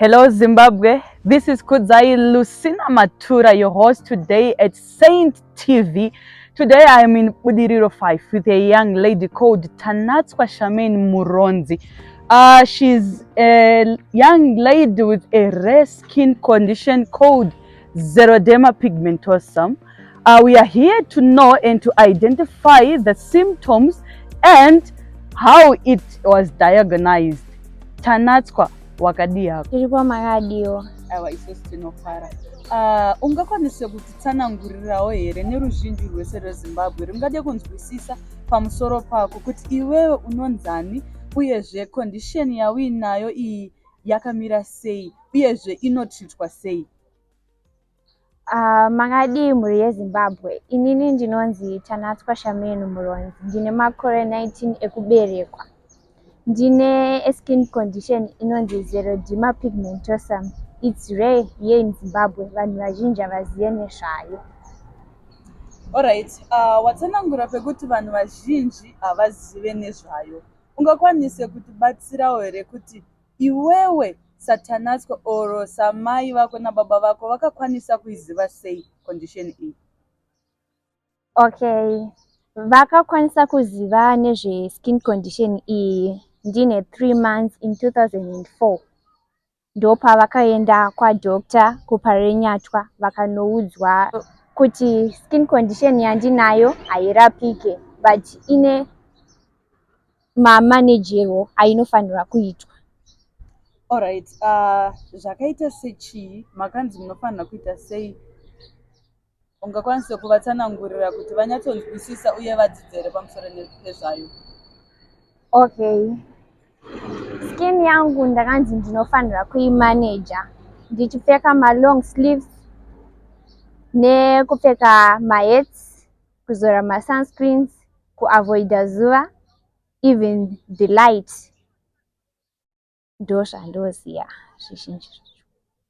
Hello, Zimbabwe. This is Kudzai Lucina Matura, your host today at Saint TV. Today I am in Budiriro 5 with a young lady called Tanatswa Charmaine Muronzi. She's a young lady with a rare skin condition called Xeroderma pigmentosum. We are here to know and to identify the symptoms and how it was diagnosed. Tanatswa, wakadii hako? Tiripo, makadiwo? Aiwa, isusu tinofara. Ungakwanise kutitsanangurirawo here neruzhinji rwese rweZimbabwe ringade kunzwisisa pamusoro pako kuti iwewe unonzani, uyezve condition yauinayo iyi yakamira sei, uyezve inotreatwa sei? Makadii mhuri yeZimbabwe? Inini ndinonzi Tanatswa Charmaine Muronzi, ndine makore 19 ekuberekwa. Ndine skin condition inonzi Xeroderma pigmentosum. It's rare here in Zimbabwe, vanhu vazhinji havazive nezvayo. Alright, watsanangura pekuti vanhu vazhinji havazive nezvayo. Ungakwanise kutibatsirawo here kuti iwewe saTanatswa or samai vako nababa vako vakakwanisa kuiziva sei condition iyi? Okay, vakakwanisa kuziva nezveskin condition iyi ndine 3 months in 2004. Ndopavakaenda kwadoctor kuParirenyatwa, vakanoudzwa kuti skin condition yandinayo hairapike, but ine mamanagerwo ainofanirwa kuitwa. Alright, zvakaita sechii? Makanzi munofanira kuita sei? Ungakwanise kuvatsanangurira kuti vanyatsonzwisisa uye vadzidzere pamusoro pezvayo? Okay, skin yangu ndakanzi ndinofanira kuimaneja ndichipfeka malong sleeves, nekupfeka mahats, kuzora masunscreens, kuavoida zuva, even the light. Ndo zvandoziva zvizhinji zvacho.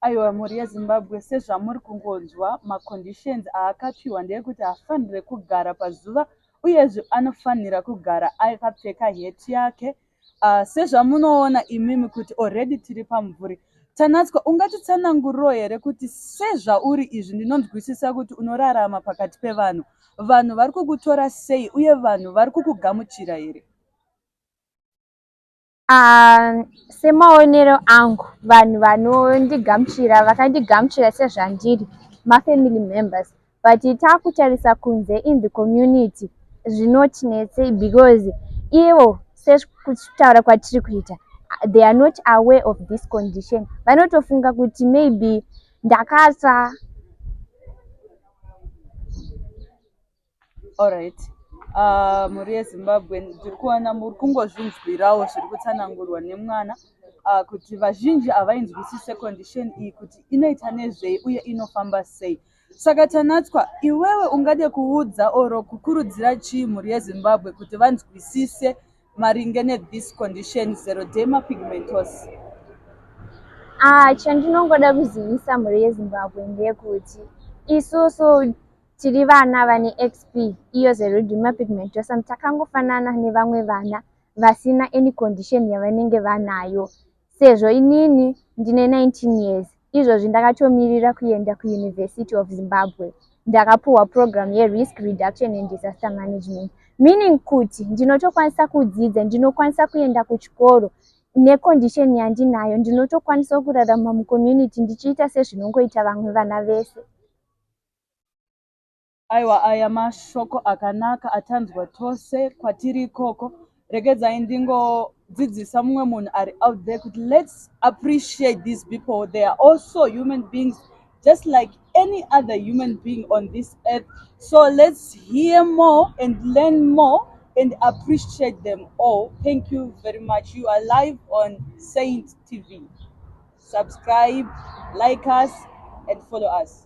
Aiwa, mhuri yeZimbabwe, sezvamuri kungonzwa, maconditions aakapiwa ndeyekuti haafaniri kugara pazuva, uyezve anofanira kugara akapfeka hat yake. Sezvamunoona imimi kuti already tiri pamumvuri. Tanatswa, ungatitsananguriro here kuti sezvauri izvi, ndinonzwisisa kuti unorarama pakati pevanhu, vanhu vari kukutora sei, uye vanhu vari kukugamuchira here? Semaonero angu, vanhu vanondigamuchira, vakandigamuchira sezvandiri, mafamily members, but taakutarisa kunze in the community zvinotinetsei, because ivo, sekutaura kwatiri kuita, they are not aware of this condition. Vanotofunga kuti maybe ndakatsva. Alright, mhuri yeZimbabwe, ndiri kuona muri kungozvinzwirawo zviri kutsanangurwa nemwana, kuti vazhinji havainzwisise condition iyi kuti inoita nezvei uye inofamba sei. Saka Tanatswa, iwewe ungade kuudza or kukurudzira chii mhuri yeZimbabwe kuti vanzwisise maringe nethis condition, Xeroderma pigmentosa? Ah, chandinongoda kuzivisa mhuri yeZimbabwe ndeyekuti isusu tiri vana vane XP, iyo Xeroderma pigmentosum, takangofanana nevamwe vana vasina any condition yavanenge vanayo. Sezvo inini ndine 19 years izvozvi, ndakatomirira kuenda kuUniversity of Zimbabwe. Ndakapuhwa program yerisk reduction and disaster management, meaning kuti ndinotokwanisa kudzidza, ndinokwanisa kuenda kuchikoro necondition yandinayo. Ndinotokwanisa kurarama mucommunity ndichiita sezvinongoita vamwe vana vese. Aiwa, aya mashoko akanaka atanzwa tose kwatiri ikoko. Regedzai ndingodzidzisa mumwe munhu ari out there kuti let's appreciate these people. They are also human beings just like any other human being on this earth, so let's hear more and learn more and appreciate them all. Thank you very much. You are live on Saint TV. Subscribe, like us and follow us.